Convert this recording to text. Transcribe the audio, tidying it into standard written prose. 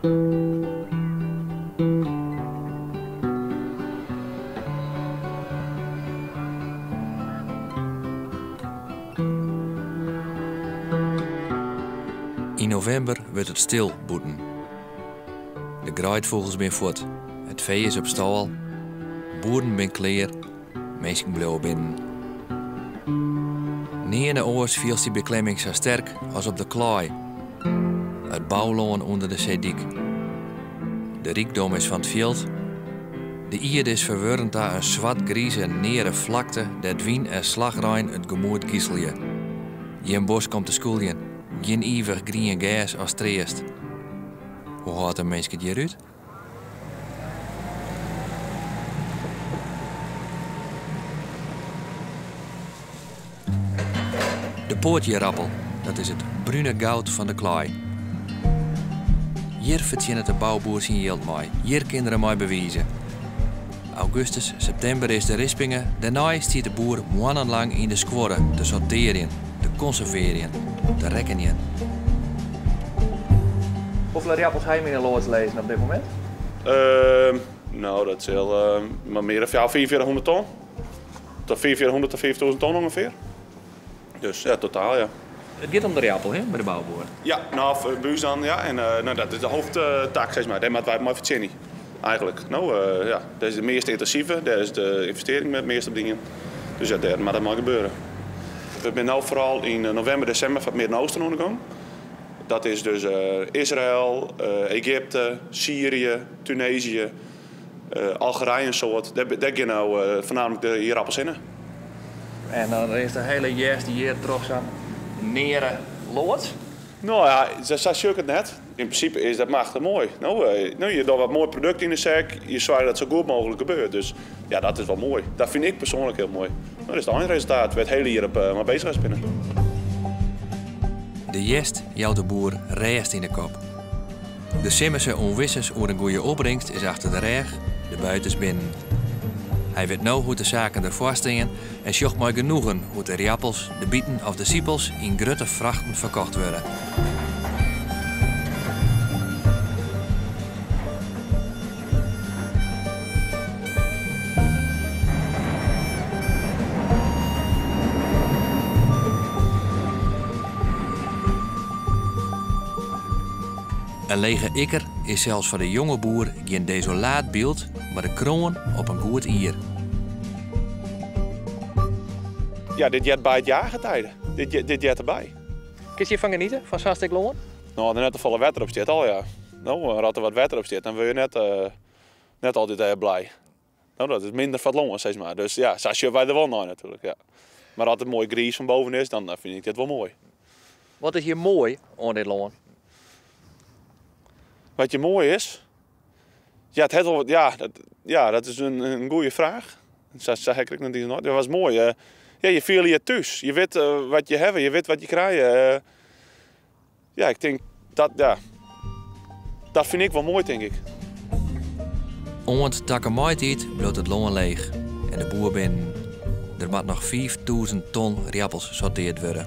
Yn novimber wurdt it stil bûten. De greidfûgels binne fuort, it fee is op stâl, boeren binne klear, minsken bliuwe binnen. Nearne oars fielst dy beklemming sa sterk as op de klaai, it boulân ûnder de seedyk. De rykdom is fan it fjild. De ierde is ferwurden ta in swart-grize, neare flakte dêr't wyn en slachrein it gemoed giselje. Gjin bosk om te skûljen, gjin ivich grien gers as treast. Hoe hâldt in minsk it hjir út? De poatjierappel, dat is it brune goud fan de klaai. Hjir fertsjinnet de bouboer syn jild mei, hjir kin er him mei bewize. Augustus, septimber is de rispinge, dêrnei stiet de boer moannenlang yn de skuorre te sortearjen, te konservearjen, te rekkenjen. Hoefolle riappels ha jim yn 'e loads lizzen op dit momint? No, dat sil mar mear as fjouwer, 4500 ton. Tot 4500 tot 5000 ton ûngefear. Dus ja, totaal ja. It giet om de riappel, hè, by de bouboer? Ja, no, by ús dan, ja. En no, dat is de hoofdtak, sis mar. Dêr moatte wy mei fertsjinje, eigentlik. No, ja, dat is de meast yntinsive, dêr is de ynvestearring it meast op dien. Dus ja, dêr moat it mei gebeure. We binne no foaral yn novimber, desimber foar it Midden-Oosten oan de gong. Dat is dus Israël, Egypte, Syrië, Tunesië, Algerije in soad. Dêr gean no foarnaamlik de ierappels hinne. En dan is de hiele hjerst hjir troch sa'n neare loads? No ja, sa sjoch ik it net. Yn prinsipe is dat machtich moai. No, je dogge wat moai produkt yn de sek, je soargje dat it sa goed mooglik gebeurt. Dus ja, dat is wol moai. Dat fyn ik persoanlik hiel moai. No, dat is it einresultaat wêr't it hiele jier op mei beuzich west binne. De hjerst jout de boer rêst yn de kop. De simmerse ûnwissens oer in goede opbringst is achter de rêch, de buit is binnen. Hy wit no hoe't de saken derfoar stean en sjocht mei genoegen hoe't de riappels, de biten of de sipels yn grutte frachten ferkocht wurde. In lege ikker is sels foar de jonge boer gjin desolaat byld, mar de kroan op in goed jier. Ja, dit heart by it jaargetijde. Dit, dit heart derby. Kinst hjirfan geniete, fan sa'n stik lân? No, as der net te folle wetter op stiet al, ja. No, as der wat wetter op stiet, dan wurde je net, net altyd blij. No, dat is minder foar it lân, sis mar. Dus ja, sa sjogge wy der wol nei natuerlik, ja. Mar as it moai griis fan boven is, dan fyn ik dit wol moai. Wat is hjir moai oan dit lân? Wat hjir moai is? Ja, it hat wol wat, ja, dat, ja, dat is in goede fraach. Sa, sa ha ik ek net iens nei. Dat was moai. Ja, je fiele je thús. Je wit wat je hawwe, je wit wat je krije. Ja, ik tink dat, ja, dat fyn ik wol moai, tink ik. Oant takom maitiid bliuwt it lân leech en de boer binnen. Der moat noch 5000 ton riappels sorteard wurde.